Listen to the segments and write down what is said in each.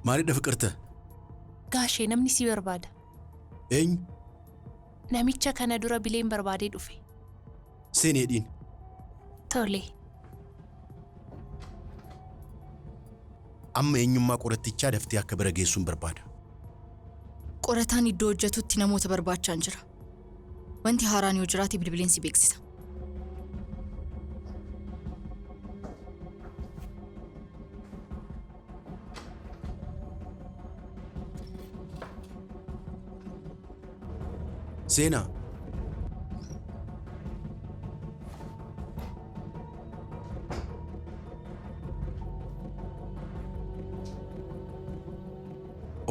Maalidha Fiqirte? Gaashee, namni si barbaada. Eenyu? Namicha kana dura bileen barbaadee dhufe. Seeni jedhiin. Tole. Amma eenyummaa qorattichaa daftee akka bira geessuun barbaada. Qorataan iddoo hojjetutti namoota barbaachaan jira. Wanti haaraan yoo jiraate bilbileen si beeksisa. Seenaa.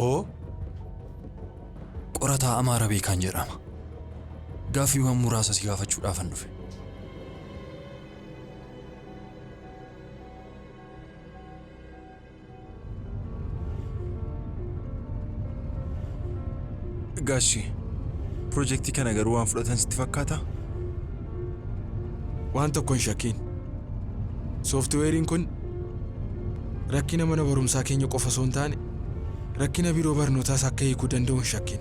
Oo. Qorataa Amaara Beekaan jedhama. Gaaffiiwwan muraasa si gaafachuudhaafan dhufe. Gaashii, piroojeektii kana garuu waan fudhatan sitti fakkaataa? Waan tokko hin shakkiin. Sooftiweeriin kun rakkina mana barumsaa keenya qofa osoo hin taane rakkina biiroo barnootaas akka hiikuu danda'u hin shakkiin.